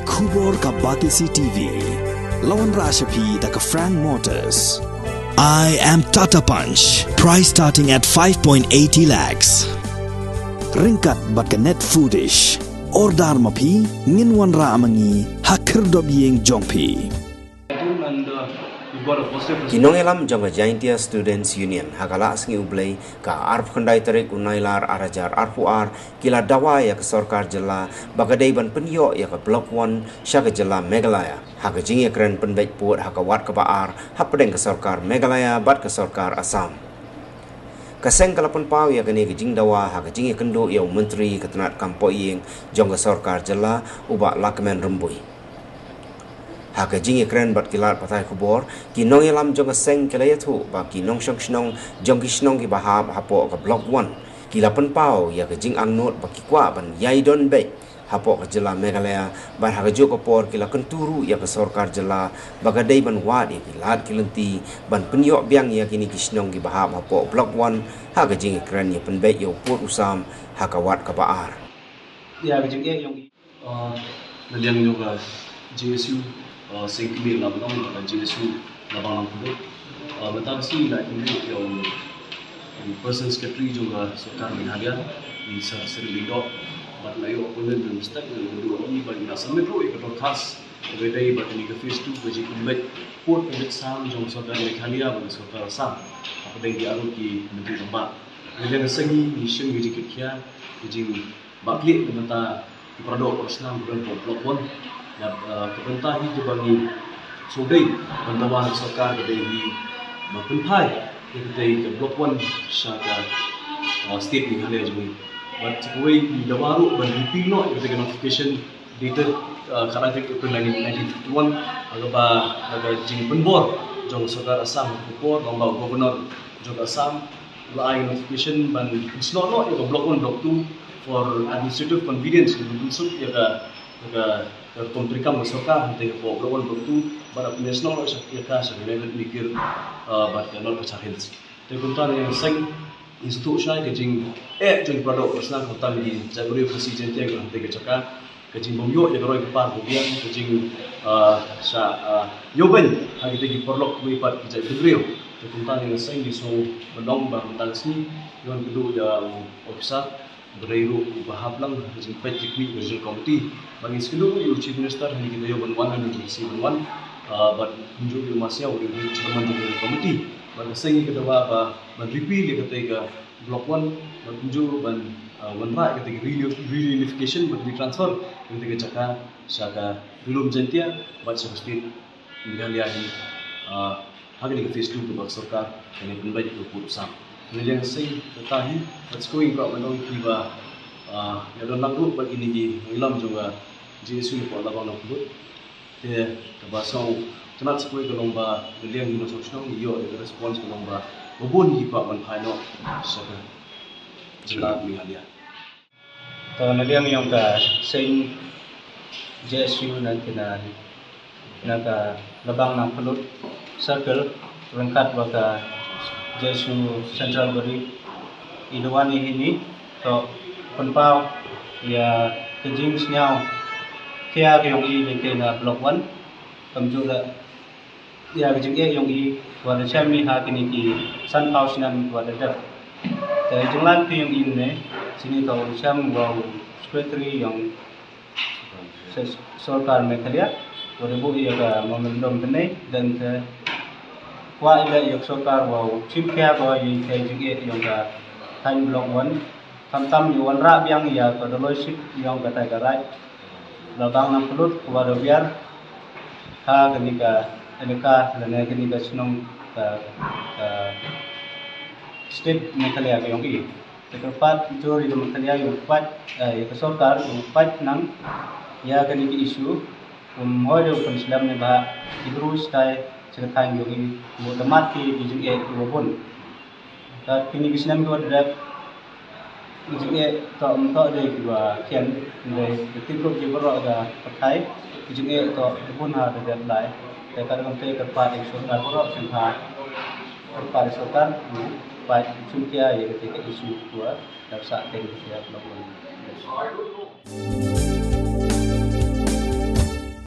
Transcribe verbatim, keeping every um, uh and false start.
Khubor ka Batesi T V. La wanrah sha phi da ka Frank Motors. I am Tata Punch. Price starting at five point eighty lakhs. Ryngkat bad ka Net Foodish. Order ma phi, ngin wanrah ma ngi ha khyrdop ïing jong phi. Ki nongïalam jong ka Jaintia Students Union ha ka la sngi U Blei ka arphew khyndai tarik u Nailar ar hajar arphew ar ki la dawa ïa ka sorkar jylla ba ka dei ban pynïoh ïa ka Block One sha ka jylla Meghalaya ha ka jingïakren pynbeit pud ha ka wat kaba ar hapdeng ka sorkar Meghalaya bad ka sorkar Assam. Ka seng ka la pynpaw ïa kane ka jingdawa ha ka jingïakynduh ïa u Myntri ka tnat kam pohïing jong ka sorkar jylla u Bah Lahkmen Rymbui. Ha ka jingïakren bad ki lad pathai khubor, ki nongïalam jong ka seng ki la ïathuh ba ki nongshong shnong jong ki shnong kiba hap hapoh ka Block One ki la pynpaw ïa ka jingangnud ba ki kwah ban ïai don beit hapoh ka jylla Meghalaya bad ha kajuh ka por ki la kyntu ruh ïa ka sorkar jylla ba ka dei ban wad ïa ki lad ki lynti ban pynïoh biang ïa kine ki shnong kiba hap hapoh Block One ha ka jingïakren ïa pynbeit ïa u pud u sam ha ka wat kaba ar. Ïa ka jingeh ïong i. Na liang ïong ka J S U, seng kmie Labanglang, ka J S U Labanglang Pudut. Mynta ka sngi nga ïakynduh ïa u Personal Secretary jong ka Sorkar Meghalaya, i Sir Cyril Lyngdoh, bad nga ïoh appointment jong u State, nga ïakynduh ïa i bad nga submit ruh ïa ka dorkhas kaba ïadei bad kane ka phase two ka jingpynbeit pud pynbeit sam jong ka Sorkar Meghalaya bad ka Sorkar Assam hapdeng ki arngut ki myntri rangbah. Na liang ka seng ngi shim ka jingkitkhia, ka jing Ba khlieh na bynta ki para doh para snam kiba don hapoh Block One. Bad ka bynta hi kaba ngi sngewdei ban dawa ha ka sorkar ka dei hi ban pynphai ïa katei ka Block One sha ka state Meghalaya jong ngi. Bad sa kawei ngi dawa ruh ban repeal noh ïa katei ka notification dated khatar tarik April nineteen fifty-one ha kaba da ka jingpynbor jong ka sorkar Assam ha ka por lyngba u Governor jong ka Assam u la ai notification ban pynsnoh noh ïa ka Block One, Block Two for administrative convenience, ban pynsuk ïa ka ïa ka rukom treikam ka sorkar hangtei hapoh Block One, Block Two bad ban pynsnoh noh ïa ka sha ka United Mikir bad ka North Cachar Hills. Te kumta na liang seng ngi sngewthuh shai ka jingeh jong ki para doh para snam kumta ki jaitbynriew Khasi Jaiñtia hangtei ka jaka. Ka jingbym ïoh ïa ka roi ka par ka biang, ka jing, ah, shah, ah, ïoh beiñ ha kitei ki paralok kiwei pat ki jaitbynriew. Te kumta ngi seng ngi sngew ban ong ba mynta ka sngi ngi wan kynduh ïa u officer ba dei ruh uba hap lang ha ka jingpeit jingkhmih ka Regional Committee. Bad ngi sngewthuh ïa u Chief Minister ha kine ki taïew ban wan, ha kine ki sngi ban wan, ah, bad kumjuh ïa u Masiaw, u dei u Chairman jong ka Regional Committee. Bad ka seng ngi ka dawa ba ban repeal ïa katei ka Block One, bad kumjuh ban, ah, wanrah ïa katei ka reuni-, reunification bad retransfer ïa katei ka jaka sha ka Ri-lum Jaiñtia bad sha ka state Meghalaya hi, ah, ha kane ka phase two kaba ka sorkar ka la pynbeit ïa u pud u sam. Na liang seng kata hi, bad sa kawei ngi kwah ban ong ïa phi ba, ah, ïa don lang ruh bad kine ki nongïalam jong ka J S U napoh Labanglang Pudut. Te kaba sngewtynnat sa kawei ka long ba na liang ki nongshong shnong ngi ïoh ïa ka response ka long ba ba bun ki kwah ban phai noh sha ka jylla Meghalaya. To na liang ïong ka seng J S U na kine na ka Labanglang Pudut Circle ryngkat bad ka J S U Central Body. I la wan ïa hini to pynpaw ïa ka jingsngewkhia ka ïong i na ka Block One. Kumjuh la ïa ka jingeh ïong i wat la shem i ha kine ki sanphew snem wat la dep. Te jinglan phi ïong i ne sini to shem wa u secretary ïong sorkar Meghalaya, wa da buh ïa ka memorandum kane, dan te kwah ïa ka sorkar wa u chim khia ko ïa ka jingeh ïong ka thaiñ Block One, khamtam ïa wanrah biang ïa ka doloi ship ïong ka Tiger Raid Labanglang Pudut, wa da wiar ha kane ka elaka lane kane ka shnong ka, ka state Meghalaya ka ïong i. Te kyrpad jur ïa ka Meghalaya ïa u pait, eh, ïa ka sorkar ïa u pait nang ïa kane ka issue. Um hoi de u pynslem ne ba ki bru stai sha ka thaiñ ïong i, u da mad ki ki jingeh ki wa bun. Ka kine ki snem ki wa dep ki jingeh to um to de ki wa khian de ki tip ruh ki baroh ka pathai ki jingeh to ki bun ha da dep lai. Te ka dang te kyrpad ïa ka sorkar baroh sngewbha kyrpad ïa ka sorkar u pait chim khia ïa kata ka issue ki wa dep sah te ki wa dep.